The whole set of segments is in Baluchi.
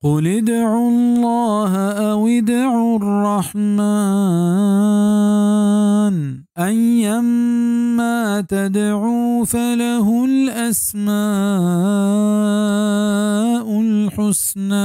قل ادعوا الله أو ادعوا الرحمن أيما تدعوا فله الأسماء الحسنى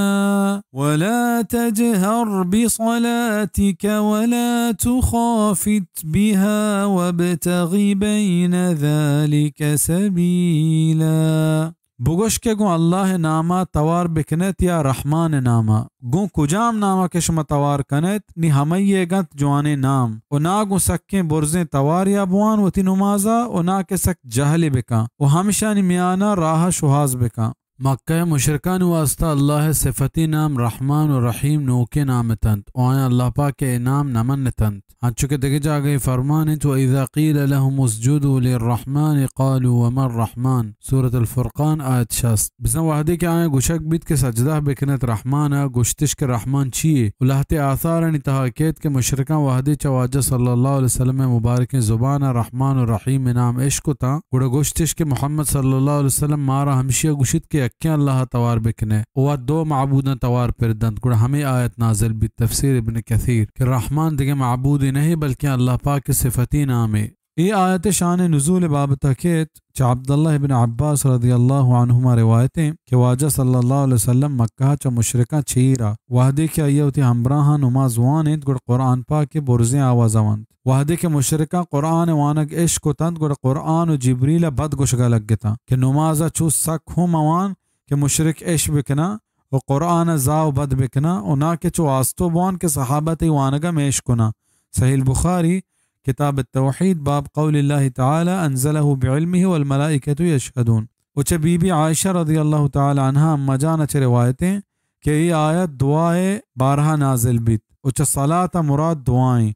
ولا تجهر بصلاتك ولا تخافت بها وابتغ بين ذلك سبيلا۔ بگوش کہ گوں اللہ ءِ نام ءَ توار بہ کن ات یا رحمان ءِ نام ءَ۔ گوں کجام نام ءَ کہ شما توار کن ات، نی ہمئی ئیگ اَنت جوانیں نام۔ ءُ نا گوں سکیں برزیں توارے ءَ بوان وتی نماز ءَ، ءُ نا کہ سک جہلے بہ کن، ءُ ہمشانی میان ءَ راہ ءَ شوہاز بہ کن۔ مکہ ءِ مشرکانی واسطہ اللہ ءِ صفتی نام رحمان ءُ رحیم نوکیں نام اتنت، ءُ آیاں اللہ پاک ءِ اے نام نہ من اتنت۔ انچو کہ دگہ جاگہے فرمان انت، وَإِذَا قِيلَ لَهُمُ اسْجُدُوا لِلرَّحْمَنِ قَالُوا وَمَا الرَّحْمَنُ، سورۃ الفرقان، آیت شست۔ بزاں وہدے کہ آیاں گوشگ بیت کہ سجدہ بکنت رحمان ءَ، گوشتش کہ رحمان چی یے؟ ءُ لہتے آثارانی تہا کیت کہ مشرکاں وہدے چہ واجہ صلی اللہ علیہ وسلم ءِ مبارکیں زبان ءَ رحمان ءُ رحیم ءِ نام اشکتاں، گڑا گوشتش کہ محمد صلی اللہ علیہ وسلم مارا ہمشی ءَ گوشیت کہ یکیں اللہ ءَ توار بکنئے، ءُ وت دو معبوداں توار پر دنت۔ گڑا ہمے آیت نازل بیت، تفسیر ابن کثیر، کہ رحمان دگہ معبودے نہ، بلکیں اللہ پاک ءِ صفتی نامے۔ اے آیت ءِ شان نزول ءِ بابت ءَ کیت، چہ عبداللہ ابن عباس رضی اللہ عنہما روایت ایں کہ واجہ صلی اللہ علیہ وسلم مکہ ءَ چہ مشرکاں چیر ءَ، وہدے کہ آئی ءَ وتی ہمبراہاں نماز وان انت، گڑا قرآن پاک ءَ برزیں آواز ءَ ونت۔ وہدے کہ مشرکاں قرآن ءِ وانگ اشکتنت، گڑا قرآن ءُ جبریل ءَ بد گوشگ ءَ لگتاں کہ نماز ءَ چو سک ہوں مہ وان کہ مشرک اش بکناں ءُ قرآن ءَ زاہ ءُ بد بکناں، ءُ نا کہ چو آستو بوان کہ صحابہ تئی وانگ ءَ میش کناں۔ صحیح البخاری، کتاب التوحید، باب قول اللہ تعالی انزلہ بعلمہ والملائکۃ یشہدون۔ ءُ چہ بی بی عائشہ رضی اللہ تعالی عنہا اما جان ءَ چہ روایت ایں کہ اے آیت دعا ءِ بارہ ءَ نازل بیت، ءُ چہ صلاۃ ءَ مراد دعا ایں۔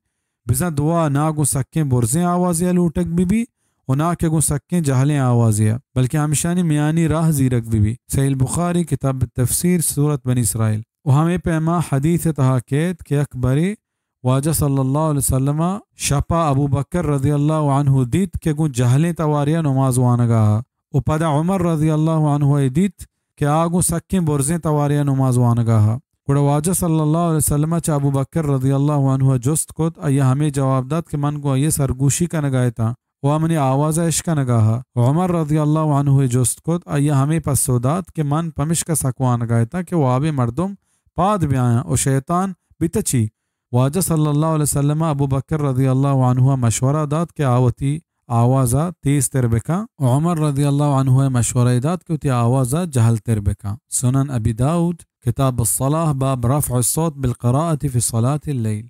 بزاں دعا نا گوں سکیں برزیں آوازے ءَ لوٹگ بہ بی، ءُ نا کہ گوں سکیں جہلیں آوازے ءَ، بلکیں ہمشانی میانی راہ زیرگ بہ بی۔ صحیح البخاری، کتاب التفسیر، سورۃ بنی اسرائیل۔ ءُ ہمے پیما حدیث ءِ تہا کیت کہ یک برے واجہ صلی اللہ علیہ وسلم ءَ شپ ءَ ابوبکر رضی اللہ عنہ دیت کہ گوں جہلیں توارے ءَ نماز وانگ ءَ، ءُ پدا عمر رضی اللہ عنہ ءَ دیت کہ آ گوں سکیں برزیں توارے ءَ نماز وانگ ءَ۔ گڑا واجہ صلی اللہ علیہ وسلم ءَ چہ ابوبکر رضی اللہ عنہ ءَ جست کت، آئی ءَ ہمے جواب دات کہ من گوں آئی ءَ سرگوشی کنگ ءَ اتاں ءُ آ منی آواز ءَ اش کنگ ءَ۔ ءُ عمر رضی اللہ عنہ ءَ جست کت، آئی ءَ ہمے پسو دات کہ من پمشکا سک وانگ ءَ اتاں کہ وابیں مردم پاد بیایاں ءُ شیطان بہ تچی۔ واجہ صلی اللہ علیہ وسلم ءَ ابوبکر رضی اللہ عنہ ءَ مشورہ دات کہ آ وتی آواز ءَ تیز تر بکن۔ عمر رضی اللہ عنہ ءَ مشورہ دات کہ وتی آواز ءَ جہل تر بکن۔ سنن ابی داؤد، کتاب الصلاۃ، باب رفع الصوت بالقراءۃ فی صلاۃ اللیل۔